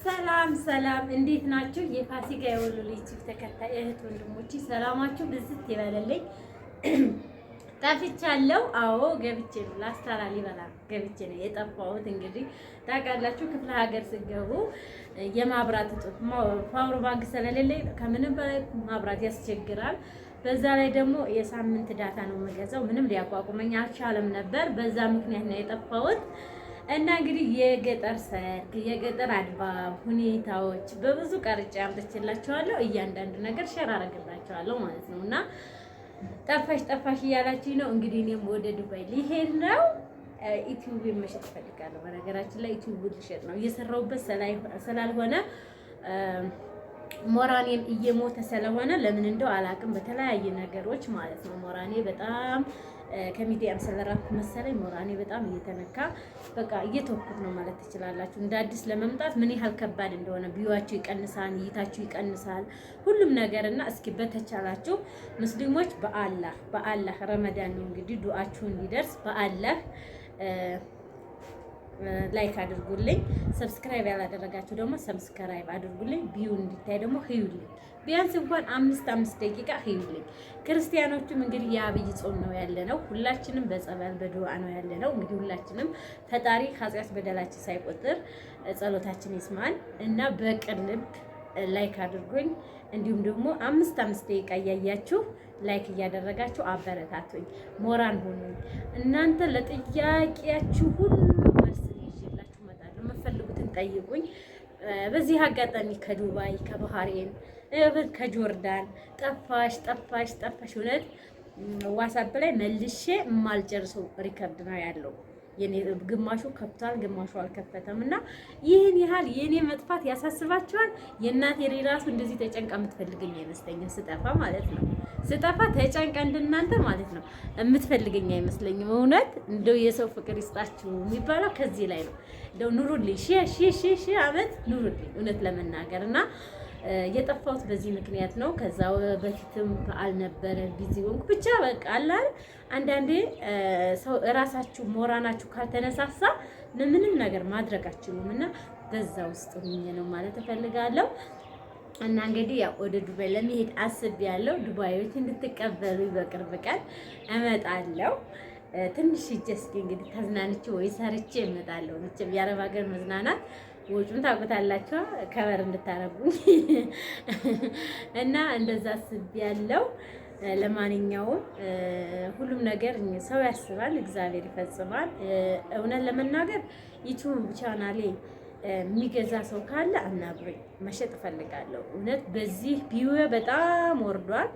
ሰላም ሰላም፣ እንዴት ናችሁ? የፋሲካ የወሎ ዩቲዩብ ተከታይ እህት ወንድሞቼ ሰላማችሁ ብዝት ይበለልኝ። ጠፍቻለሁ። አዎ ገብቼ ነው ላስታ ላሊበላ ገብቼ ነው የጠፋሁት። እንግዲህ ታውቃላችሁ ክፍለ ሀገር ስገቡ የማብራት እጦት power bank ስለሌለ ከምንም በላይ ማብራት ያስቸግራል። በዛ ላይ ደግሞ የሳምንት data ነው የምገዛው። ምንም ሊያቋቁመኝ አልቻለም ነበር። በዛ ምክንያት ነው የጠፋሁት። እና እንግዲህ የገጠር ሰርግ፣ የገጠር አድባብ ሁኔታዎች በብዙ ቀርጬ አምጥቼላችኋለሁ። እያንዳንዱ ነገር share አደርግላችኋለሁ ማለት ነው። እና ጠፋሽ ጠፋሽ እያላችሁኝ ነው። እንግዲህ እኔም ወደ ዱባይ ሊሄድ ነው። ዩቲዩብ መሸጥ እፈልጋለሁ። በነገራችን ላይ ዩቲዩብ ልሸጥ ነው፣ እየሰራሁበት ስላልሆነ ሞራኔም እየሞተ ስለሆነ ለምን እንደው አላቅም፣ በተለያየ ነገሮች ማለት ነው። ሞራኔ በጣም ከሚዲያም ስለራኩ መሰለኝ ሞራኔ በጣም እየተነካ በቃ እየተወኩት ነው ማለት ትችላላችሁ። እንደ አዲስ ለመምጣት ምን ያህል ከባድ እንደሆነ view ዋችሁ ይቀንሳል፣ እይታችሁ ይቀንሳል፣ ሁሉም ነገር። እና እስኪ በተቻላችሁ ሙስሊሞች በአላህ በአላህ ረመዳን ነው እንግዲህ ዱአችሁ እንዲደርስ በአላህ like አድርጉልኝ። Subscribe ያላደረጋችሁ ደግሞ subscribe አድርጉልኝ። View እንዲታይ ደግሞ ህዩልኝ። ቢያንስ እንኳን አምስት አምስት ደቂቃ ህዩልኝ። ክርስቲያኖቹም እንግዲህ የአብይ ጾም ነው ያለነው። ሁላችንም በጸበል በዱዓ ነው ያለነው። እንግዲህ ሁላችንም ፈጣሪ ኃጢአት በደላችን ሳይቆጥር ጸሎታችን ይስማን እና በቅን ልብ like አድርጉኝ። እንዲሁም ደግሞ አምስት አምስት ደቂቃ እያያችሁ like እያደረጋችሁ አበረታቱኝ፣ ሞራል ሁኑኝ። እናንተ ለጥያቄያችሁ ሁሉ መልስ ይዤላችሁ እመጣለሁ። የምትፈልጉትን ጠይቁኝ። በዚህ አጋጣሚ ከዱባይ፣ ከባህሬን፣ ከጆርዳን ጠፋሽ ጠፋሽ ጠፋሽ፣ እውነት ዋትስአፕ ላይ መልሼ የማልጨርሰው record ነው ያለው። የኔ ግማሹ ከፍቷል፣ ግማሹ አልከፈተም። እና ይህን ያህል የኔ መጥፋት ያሳስባቸዋል። የእናቴ ራሱ እንደዚህ ተጨንቃ የምትፈልገኝ አይመስለኝም፣ ስጠፋ ማለት ነው። ስጠፋ ተጨንቃ እንደናንተ ማለት ነው የምትፈልገኝ አይመስለኝም። እውነት እንደው የሰው ፍቅር ይስጣችሁ የሚባለው ከዚህ ላይ ነው። እንደው ኑሩልኝ፣ ሺ ሺ ሺ ሺ አመት ኑሩልኝ እውነት ለመናገር። እና የጠፋሁት በዚህ ምክንያት ነው። ከዛ በፊትም በዓል ነበረ፣ busy ሆንኩ። ብቻ በቃ አለ አይደል አንዳንዴ ሰው እራሳችሁ ሞራናችሁ ካልተነሳሳ ምንም ነገር ማድረግ አትችሉም። እና በዛ ውስጥ ሆኜ ነው ማለት እፈልጋለሁ። እና እንግዲህ ያው ወደ ዱባይ ለመሄድ አስቤያለሁ። ዱባዮች እንድትቀበሉ በቅርብ ቀን እመጣለሁ። ትንሽ ሂጅ እስኪ እንግዲህ ተዝናንቼ ወይ ሰርቼ እመጣለሁ። መቼም የአረብ ሀገር መዝናናት ወጪውን ታውቁታላችሁ፣ ከበር እንድታረጉኝ እና እንደዛ አስቤያለሁ። ለማንኛውም ሁሉም ነገር ሰው ያስባል፣ እግዚአብሔር ይፈጽማል። እውነት ለመናገር ዩቲዩብ ቻናሌ የሚገዛ ሰው ካለ አናግሩኝ፣ መሸጥ እፈልጋለሁ። እውነት በዚህ view በጣም ወርዷል።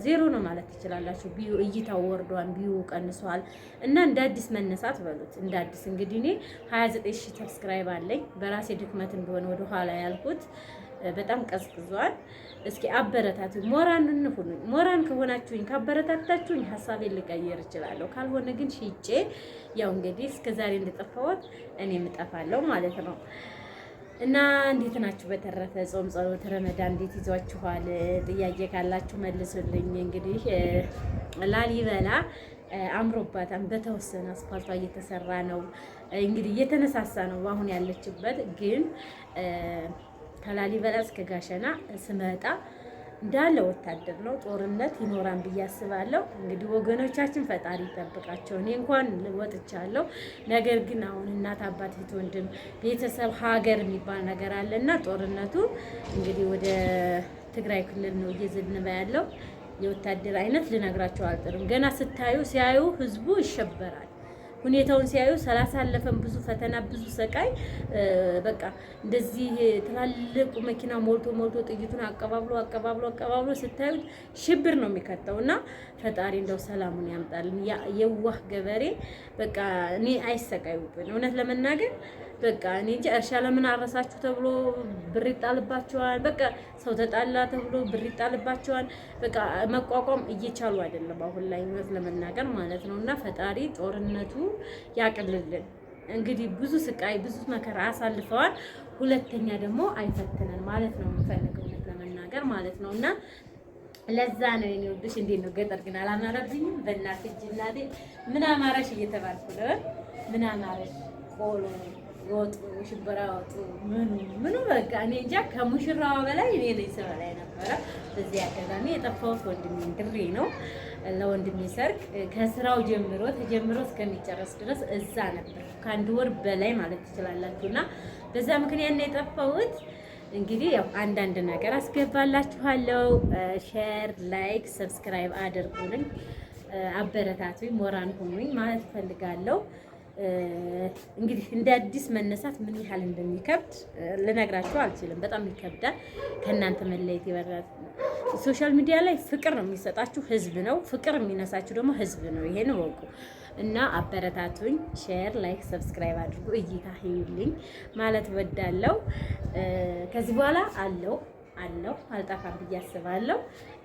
ዜሮ ነው ማለት ትችላላችሁ። View እይታው ወርዷል፣ view ቀንሷል። እና እንደ አዲስ መነሳት በሉት። እንደ አዲስ እንግዲህ እኔ 29 ሺህ subscribe አለኝ። በራሴ ድክመት እንደሆነ ወደ ኋላ ያልኩት በጣም ቀዝቅዟል። እስኪ አበረታቱኝ፣ ሞራን እንሁኑኝ። ሞራን ከሆናችሁኝ ካበረታታችሁኝ ሀሳቤን ልቀይር እችላለሁ። ካልሆነ ግን ሽጬ ያው እንግዲህ እስከዛሬ እንደጠፋሁት እኔም እጠፋለሁ ማለት ነው። እና እንዴት ናችሁ? በተረፈ ጾም፣ ጸሎት፣ ረመዳን እንዴት ይዟችኋል? ጥያቄ ካላችሁ መልሱልኝ። እንግዲህ ላሊበላ አምሮባታል። በተወሰነ አስፋልቷ እየተሰራ ነው። እንግዲህ እየተነሳሳ ነው አሁን ያለችበት። ግን ከላሊበላ እስከ ጋሸና ስመጣ እንዳለ ወታደር ነው። ጦርነት ይኖራን ብዬ አስባለሁ። እንግዲህ ወገኖቻችን ፈጣሪ ይጠብቃቸው። እኔ እንኳን ወጥቻለሁ። ነገር ግን አሁን እናት፣ አባት፣ እህት፣ ወንድም፣ ቤተሰብ፣ ሀገር የሚባል ነገር አለና ጦርነቱ እንግዲህ ወደ ትግራይ ክልል ነው እየዘነበ ያለው። የወታደር አይነት ልነግራቸው አልጥርም። ገና ስታዩ ሲያዩ ህዝቡ ይሸበራል። ሁኔታውን ሲያዩ ስላሳለፈን ብዙ ፈተና ብዙ ሰቃይ በቃ እንደዚህ ትላልቁ መኪና ሞልቶ ሞልቶ ጥይቱን አቀባብሎ አቀባብሎ አቀባብሎ ስታዩት ሽብር ነው የሚከተው። እና ፈጣሪ እንደው ሰላሙን ያምጣልን። የዋህ ገበሬ በቃ እኔ አይሰቃዩብን። እውነት ለመናገር በቃ እኔ እንጂ እርሻ ለምን አረሳችሁ ተብሎ ብር ይጣልባቸዋል። በቃ ሰው ተጣላ ተብሎ ብር ይጣልባቸዋል። በቃ መቋቋም እየቻሉ አይደለም አሁን ላይ እውነት ለመናገር ማለት ነው። እና ፈጣሪ ጦርነቱ ያቅልልን። እንግዲህ ብዙ ስቃይ ብዙ መከራ አሳልፈዋል። ሁለተኛ ደግሞ አይፈትነን ማለት ነው የምፈልገው እውነት ለመናገር ማለት ነው። እና ለዛ ነው የኔ ውድሽ። እንዴት ነው ገጠር ግን አላማረብኝም? በእናትህ እጅ እናቴ ምን አማረሽ እየተባልኩ ነው። ምን አማረሽ ቆሎ ወጡ፣ ሽምብራ ወጡ፣ ምኑ ምኑ በቃ እኔ እንጃ ከሙሽራዋ በላይ እኔ ነኝ ስበላ ነበረ። በዚህ አጋጣሚ የጠፋሁት ወንድሜ ድሬ ነው። ለወንድሜ ሰርግ ከስራው ጀምሮ ተጀምሮ እስከሚጨረስ ድረስ እዛ ነበር፣ ከአንድ ወር በላይ ማለት ትችላላችሁ። እና በዛ ምክንያት ነው የጠፋሁት። እንግዲህ ያው አንዳንድ ነገር አስገባላችኋለሁ። Share፣ like፣ subscribe አድርጉልኝ፣ አበረታቱኝ፣ ሞራል ሁኑኝ ማለት እፈልጋለሁ። እንግዲህ እንደ አዲስ መነሳት ምን ያህል እንደሚከብድ ልነግራችሁ አልችልም። በጣም ይከብዳል። ከእናንተ መለየት ይበራል። Social media ላይ ፍቅር ነው የሚሰጣችሁ ህዝብ ነው። ፍቅር የሚነሳችሁ ደግሞ ህዝብ ነው። ይሄን እወቁ እና አበረታቱኝ። Share፣ like፣ subscribe አድርጉ። እይታ ይዩልኝ ማለት ወዳለው። ከዚህ በኋላ አለው አለው አልጠፋም ብዬ አስባለሁ።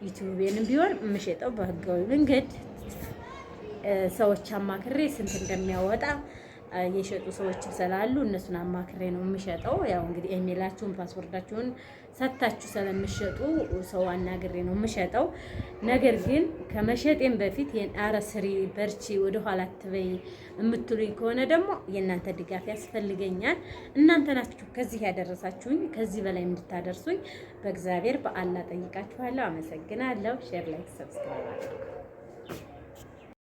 ዩቲዩብንም ቢሆን የምሸጠው በህጋዊ መንገድ ሰዎች አማክሬ ስንት እንደሚያወጣ የሸጡ ሰዎችም ስላሉ እነሱን አማክሬ ነው የምሸጠው። ያው እንግዲህ ኢሜላችሁን password ኣችሁን ሰታችሁ ስለምሸጡ ሰው አናግሬ ነው የምሸጠው። ነገር ግን ከመሸጤም በፊት አረ ስሪ፣ በርቺ፣ ወደኋላ አትበይ የምትሉኝ ከሆነ ደግሞ የእናንተ ድጋፍ ያስፈልገኛል። እናንተ ናችሁ ከዚህ ያደረሳችሁኝ፣ ከዚህ በላይ እንድታደርሱኝ በእግዚአብሔር በአላህ ጠይቃችኋለሁ። አመሰግናለሁ። Share፣ like፣ subscribe አድርጉ።